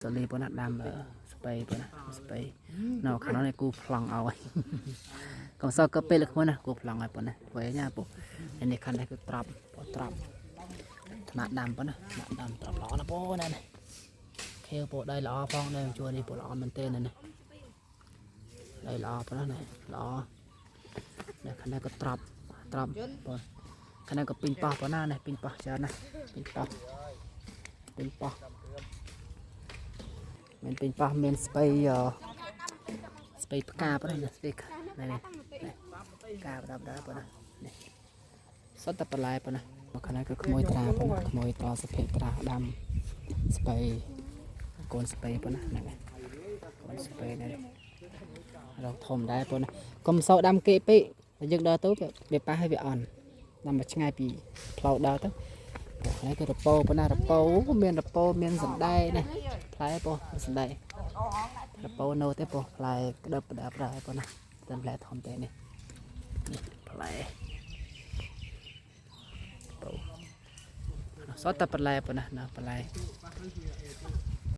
សលីប៉ុណ្ណាដាំស្ពៃប៉ុណ្ណាស្ពៃនៅខាងនោះនេះគូប្លង់ឲ្យកុំសក៏ពេលលើក្មួយណាគូប្លង់ឲ្យប៉ុណ្ណាវែញ៉ាពុនេះខាងនេះគឺត្រប់ពោត្រប់ថ្នាក់ដាំប៉ុណ្ណាថ្នាក់ដាំត្រប់ល្អណាស់ពោណានេះខៀវពោដីល្អផងដែរជួននេះពោល្អមែនទេណានេះដីល្អប៉ុណ្ណានេះល្អនេះខាងនេះក៏ត្រប់ត្រប់ពោខាងនេះក៏ពេញប៉ោះប៉ុណ្ណានេះពេញប៉ោះច្រើនណាស់ពេញប៉ោះពេញប៉ោះ មានពេញប៉ោះមានស្ពៃអស្ពៃផ្កាប៉ុណ្ណាស្ពៃនេះនេះផ្កាបណ្ដាបណ្ដាប៉ុណ្ណានេះសុទ្ធតែបន្លែប៉ុណ្ណាមកខាងនេះគឺក្មួយត្រាប៉ុណ្ណាក្មួយត្រាសុភេត្រាដាំស្ពៃកូនស្ពៃប៉ុណ្ណាហ្នឹងហើយកូនស្ពៃនេះរកធំដែរប៉ុណ្ណាកុំសោដាំគេពេកតែយើងដើរទៅវាប៉ះឲ្យវាអន់ដាំមកឆ្ងាយពីផ្លូវដើរទៅពួកនេះគឺរពោប៉ុណ្ណារពោមានរពោមានសណ្ដែកនេះ ផ្លែពោះសណ្ដែករពោនៅទេពោះផ្លែក្តឹបក្តាប់ដែរប៉ុណ្ណាតែផ្លែធំទេនេះនេះផ្លែពោះសតតែបន្លែប៉ុណ្ណាណាបន្លែ